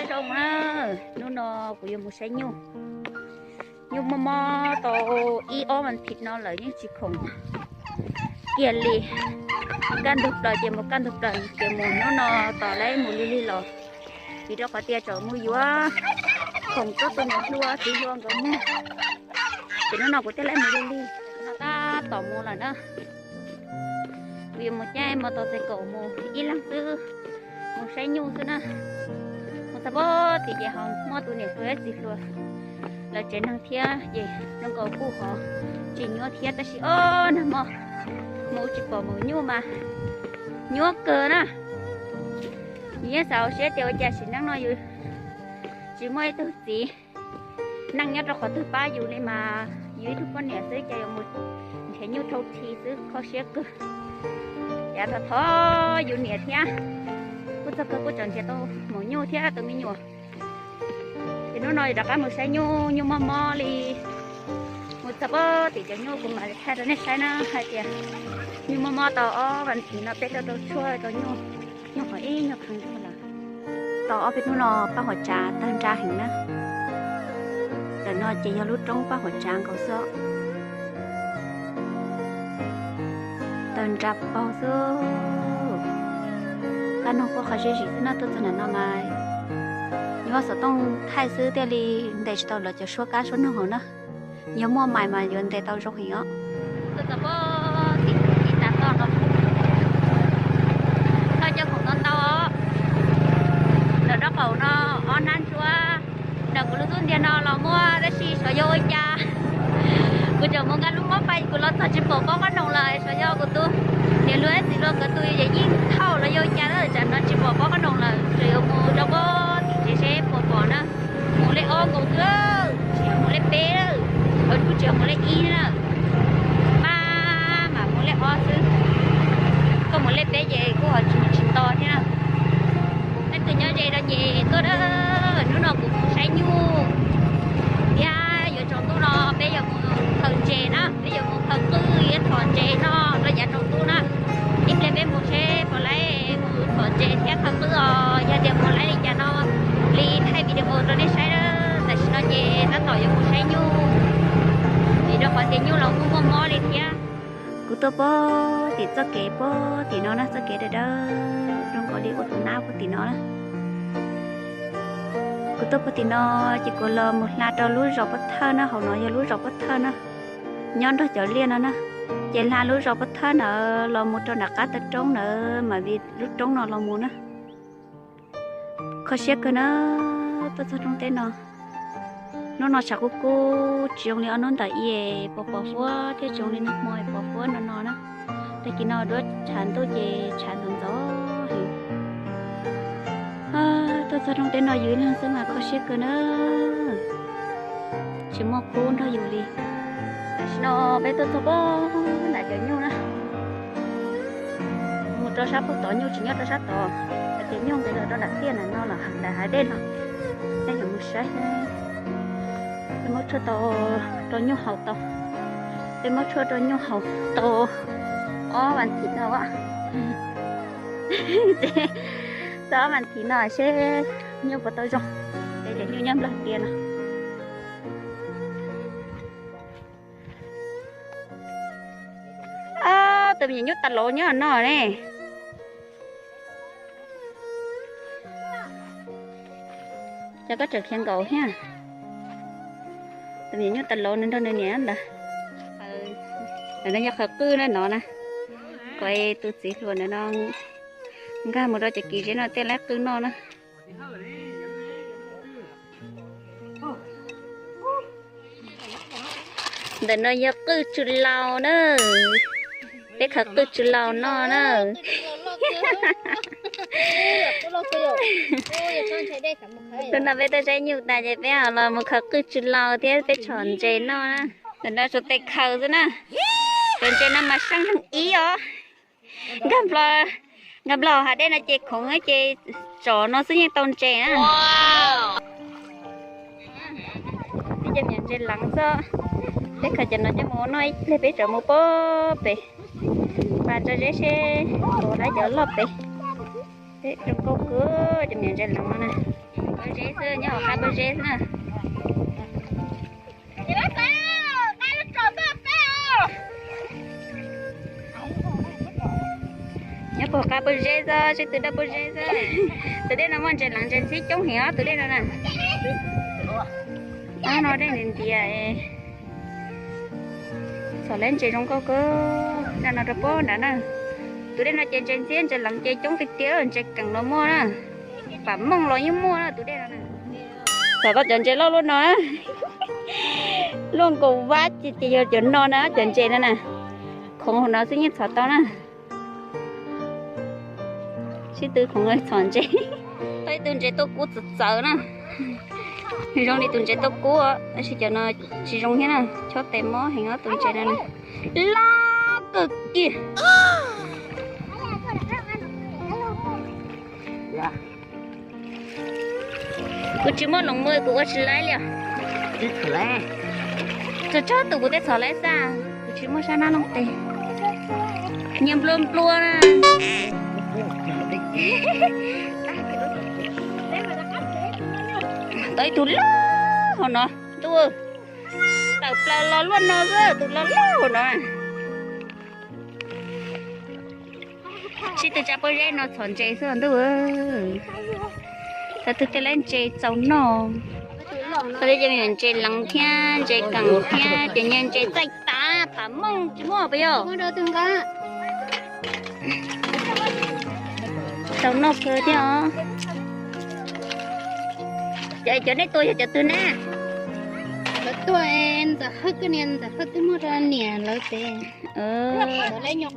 Zoo na, hnub no kuv yuav mus saib nyuj. Nyuj mob mob tau ib ob vas thiv no lawm yeej tsis khoom kiag li. Kaj ntug plaws ces mus, kaj ntug plaws ces mus, hnub no tos lawv mus lig lig los, vim rau qhov tias tseem mus yuav khoom tuaj tus niam hluas txiv hluas nkawd muag. Ces hnub no kuv thiaj li mus lig lig, no tab tom mus lawm na. Kuv yuav mus caij mos tos txais kaum mus ib leeg xwb, mus saib nyuj xwb na. Mus txog pem tim ces ho muaj tus niam hluas thiab txiv hluas lawv tsev neeg thiab ces zoo nkaus kuj ho tsis nyuaj thiab, tab sis ob nag hmo mus tsis pom maum nyuj mas nyuaj kawg na. Yus yeej xav hauv siab tias ua cas sim neej no yus tsis muaj ib tug txiv neej nyob rau qhov twg pab yus li mas yus ib tug poj niam xwb ces yuav mus nrhiav nyuj thau thi xwb, kho siab kawg. Yav thaum thov yus niam thiab, kuj txog kawg kuj tseem nrhiav tau maum nyuj thiab tus me nyuam. Ces hnub no rov qab mus saib nyuj, nyuj mob mob li. Mus txog pem tim cov nyuj kuv mam li thaij rau nej saib na, hais tias nyuj mob mob tau ob vas thiv no peb tuaj rau tshuaj rau nyuj, nyuj qhov ib nyuj qhov nrug lawm. Tau ob peb hnub no paj huam tsav tawg nra heev na. Ntawm no ces yog lub roob paj huam tsav nkaus xwb. Tawg nra paug xwb. Qab noog quaj qhov ze zim xwb no, tuaj txog ntawm no mas nyuaj xov tooj thaij xwb thiaj li ntes tsis tau lawv cov suab kab suab noog hauv na. Yog muaj mais mas yuav ntes tau zoo heev os. Tuaj txog pem tim ib tag toj no, thawj coj khoom ntau ntau os. Ntawm rau qaum no ob hnab ntsuab. Ntawm kuv lub xub ntiag no los muaj tab sis xyov yog ua cas kuv tseem mus nqa lub mab pais kuv los txog tsis pom pob qab noog lawm, xyov yog kuv tus niam hluas thiab txiv hluas nkawd tus yeej thauj los yog ua cas na, tsam no tsis pom pob qab noog lawm, tseem yuav mus rau pem tim tsev seb puas pom na. Mus lej ob nkaus xwb, tsis yog mus lej peb, kuj tsis yog mus lej ib na. Pab mam mus lej ob xwb, koj mus lej peb ces kuj ho tsis mus tsis nto thiab. Leej twg nyob ze no ces tuaj na, hnub no kuv mus saib nyuj thiab yuav tsaus ntuj no peb yuav mus khaws ntses na, peb yuav mus khaws qwj thiab txhom ntses no rau yav tsaus ntuj na. Ib pliag peb mus seb puas laib mus txhom ntses thiab khaws qwj os, yog tias mus laib li cas no li thaij video rau nej saib na. Tam sim no ces tab tom yuav mus saib nyuj, vim rau qhov tias nyuj los kuj muaj mob li thiab. Kuv tuaj pem tim txoj kev pem tim no na, txoj kev dawb dawb zoo nkaus li ua tus nab pem tim no na. Kuv tuaj pem tim no ces kuv los mus hla rau lub zos pem thawj na, hauv no yog lub zos pem thawj na, nyob nrog cov liaj no na. Ces hla lub zos pem thawj ntawd los mus rau nram qab taw roob ntawd mam li lub roob no los mus na. Kho siab kawg na, tuaj txog roob teb no. Hnub no tshav kub kub tsis zoo li ob hnub ntawd es pos pos huab thiab tsis zoo li nag hmo pos huab no no na. Tag kis no duab tshav ntuj ces tshav ntxov ntxov heev. Tuaj txog roob teb no yus ib leeg xwb mas kho siab kawg na, tsis muaj khub nrog yus li. Tam sim no peb tuaj txog pem nram cov nyuj na, mus rau sab pem tod nyuj tsis nyob rau sab tod, hais tias nyuj nqis los rau nram tiaj nram no los ntawm hav dej no. Nej yuav mus saib, peb muab tshuaj rau nyuj haus tau, peb muab tshuaj rau nyuj haus tau ob vas thiv no. Ces tau ob vas thiv no seb nyuj puas tau zoo, ces cov nyuj nyob nplog tiaj no. Tus me nyuam nyuj tas lauv nyob no ne. Cas koj tseem khiav nkaus thiab? Tus me nyuam nyuj tas lauv nws nrog nws niam ntawd. Ntawm no yog qhov qwj na no na. Kom tus txiv hluas ntawm no nkag mus rau cov kis zeb no tej laib qwj noj na. Ntawm no yog qwj tsw laus na. Peb khaws qwj tsw laus noj na. Hnub no peb tuaj saib nyuj tas ces peb los mus khaws qwj tsw laus thiab peb txhom ntses noj na. Ntawm no suav tes khaws xwb na. Cov ntses no mas seej neeg ib os. Nkag nplo, nkag nplo hav dej no ces khoov ces tsom no xwb yeej tau ntses na. Peb cov niam ntses leev xwb. Peb khaws cov no coj mus noj ib pliag peb tseem mus pem pem pas tso zeb seb puas laib cov loj pem. Zoo nkauj kawg cov niam ntses leev no na. Pob zeb xwb, nyob hauv qab pob zeb xwb na. Nyob puag qab pob zeb xwb, sib tw daj pob zeb xwb. Tus dej no muaj ntses leev ntses ntxhiab coob heev os, tus dej no na. Ob no dej ntiav ntiav. Txhom lawv ntses zoo nkauj kawg, dej no rau puag nrad na. Tus dej no ces ntses ntxhiab ntses leev ces coob tiag tiag, ntses keem los muaj na. Pam mooj los yeej muaj na tus dej no na. Txhom tau cov ntses loj luaj no, luaj nkaus vab ces yog cov no na, cov ntses no na. Khoov hauv no xwb yeej txhom tau na. Sib tw khoov txhom ntses. Tau ib tug ntses tuaj kub txawv txawv na. Zoo li tus ntses tuaj kub, tab sis cov no tsis zoo thiab na, chob tes mob heev os tus ntses no na. Loj kawg kiag. Kuv tsis muaj loos muaj kuv ua tsis laib li os. Tsuas tsob tus kuv tej txhom laib xwb, kuv tsis muaj sab nab looj tes. Nyias nplua nplua na. Tau ib tug loj hauv no ntuj. Tawm plaws los luaj no xwb, tus loj loj hauv no. Sib tw tsa pob zeb no txhom ntses xwb ntuj. Txhua tus tej laib ntses txaus noj. Txhua tus ces ntses leev thiab ntses keem thiab ces nyias ntses txaij tas, pam mooj tsis muaj puas yog? Txaus noj kawg thiab os. Cov nej tua yog cov twg na? Lawv tuaj, Ntxawm Hawj, koj niam Ntxawm Hawj twb muaj rau niam lawv ces lawv nyob